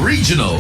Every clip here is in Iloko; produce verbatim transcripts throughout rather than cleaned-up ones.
Regional.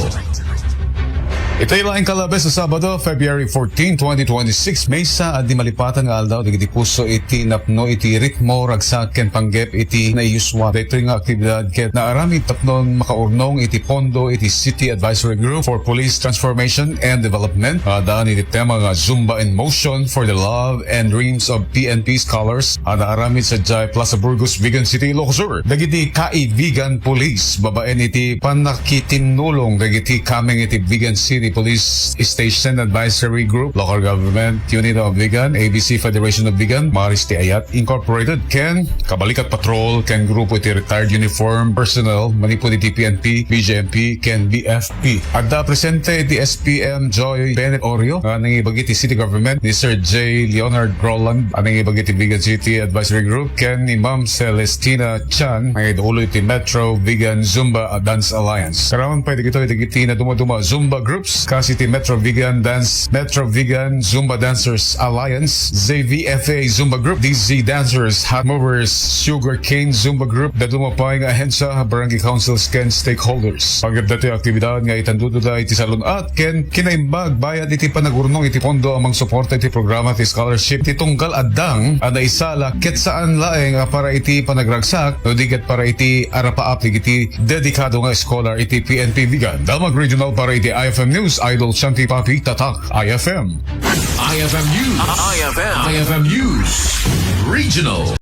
Itoy laeng kalabes a Sabado, February fourteen, twenty twenty-six, maysa a di malipatan nga aldaw dagiti puso iti napno iti ritmo, ragsak ken panggep iti naiyuswa. Daytoy nga aktibidad ket naaramid tapno makaurnong iti pondo iti City Advisory Group for Police Transformation and Development. Addaan iti tema nga Zumba in Motion for the Love and Dreams of P N P Scholars a naaramid sadiay Plaza Burgos, Vigan City, Ilocos Sur. Dagiti Kaibigan Police, babaen iti pannakitinnulong dagiti kameng iti Vigan City Police Station Advisory Group, Local Government Unit of Vigan, A B C Federation of Vigan, Maris ti Ayat Incorporated, ken Kabalikat Patrol ken grupo iti retired uniform personnel manipud iti P N P, B J M P, ken B F P. Adda presente iti S P M Joy Bennett Orio nga nangibagi ti City Government, ni Sir J Leonard Roland a nangibagi ti Vigan City Advisory Group, ken ni Ma'am Celestina Chan nga iti ulo iti Metro Vigan Zumba Dance Alliance. Karaman pay dagitoy dagiti nadumaduma Zumba groups, kas iti Metro Vigan Dance, Metro Vigan Zumba Dancers Alliance, Z V F A Zumba Group, D Z Dancers, Hot Movers, Sugar Cane Zumba Group, dadduma pay nga ahensya, barangay councils ken stakeholders. Panggep daytoy aktibidad nga itandudoda iti salun-at ken kinaimbag bayat iti panagurnong iti pondo a mangsuporta iti programa ti scholarship ti tunggal addang a naisala ket saan laeng a para iti panagragsak no di ket para iti arapaap dagiti dedikado nga scholar iti P N P Vigan. Damag Regional para iti I F M News, Idol Shanti Papi, Tatak I F M. I F M News. I F M. I F M News. Regional.